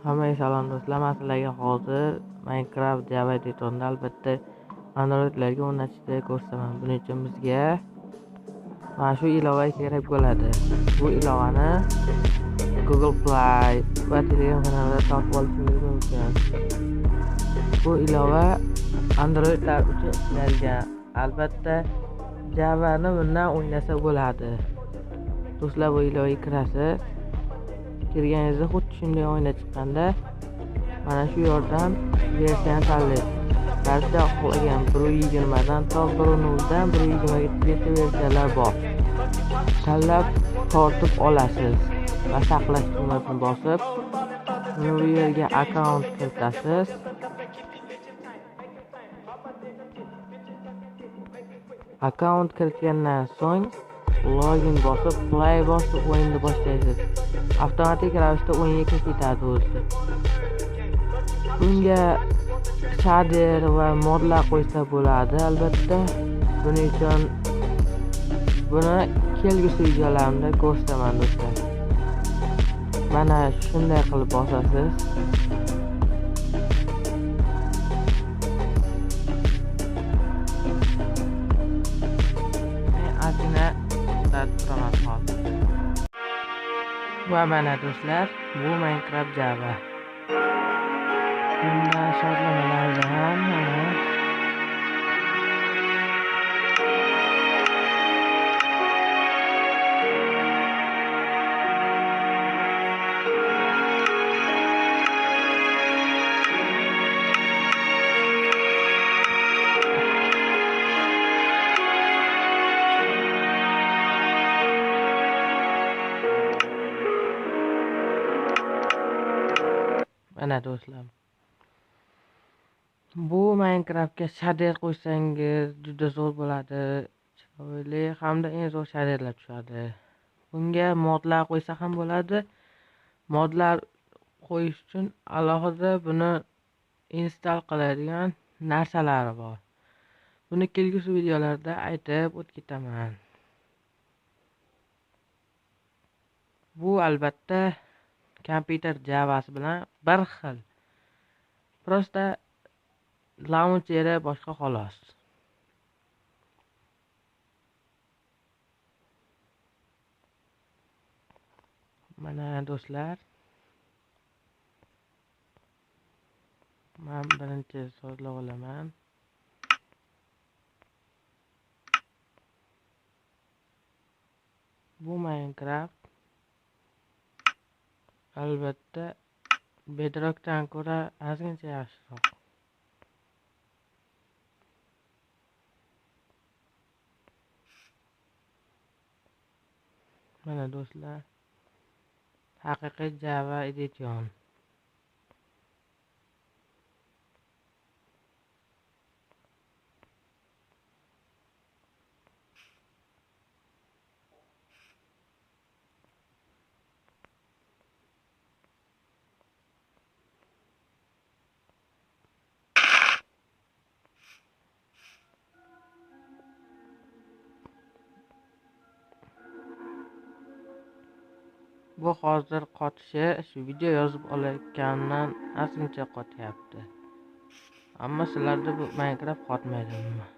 Hammaga salom do'stlar, men sizlarga hozir Minecraft Java Editor'ni albatta Androidlarga o'rnatishni ko'rsataman. Buning uchun bizga mana shu ilova kerak bo'ladi. Bu ilovani Google Play va Telegram kanalida topib olishingiz mumkin. Bu ilova Androidlar uchun ishlangan. Albatta Java'ni bundan o'ynasa bo'ladi. Do'stlar, bu ilovaga kirasiz. Kirganingizda xuddi shunday oyna chiqqanda mana shu yerdan versiyani tanlaysiz. Barcha xohlagan 1.20 dan to 1.0 dan 1.20 gacha versiyalar bor. Tanlab tortib olasiz va saqlash tugmasini bosib, buni bu yerga akkaunt kiritasiz. Akkaunt kiritgandan so'ng login bosib, play bosib o'yinni boshlaysiz. Avtomatik ravishda o'yinga kirib ketadi o'zi. Bunga shader va modlar qo'ysa bo'ladi albatta. Buning uchun buni kelgusi videolarimda ko'rsataman do'stlar. Mana shunday qilib bosasiz. Men ozgina turaman hozir. Va mana do'stlar, bu Minecraft Java. Bundan sozlamalardan mana mana do'stlar, bu Minecraftga shader qo'ysangiz juda zo'r bo'ladi, chiroyli hamda eng zo'r shaderlar tushadi. Bunga modlar qo'ysa ham bo'ladi. Modlar qo'yish uchun alohida buni install qiladigan narsalari bor. Buni kelgusi videolarda aytib o'tib ketaman. Bu albatta kompyuter Java'si bilan bir xil. Prosta launcheri boshqa xolos. Mana do'stlar, men birinchi sozlab olaman. Bu Minecraft albatta Bedrock'dan ko'ra ozgincha yaxshiroq. Mana do'stlar, haqiqiy Java Edition. Bu hozir qotishi shu video yozib olayotganimdan ozgincha qotyapti. Ammo sizlarda bu Minecraft qotmaydi umuman.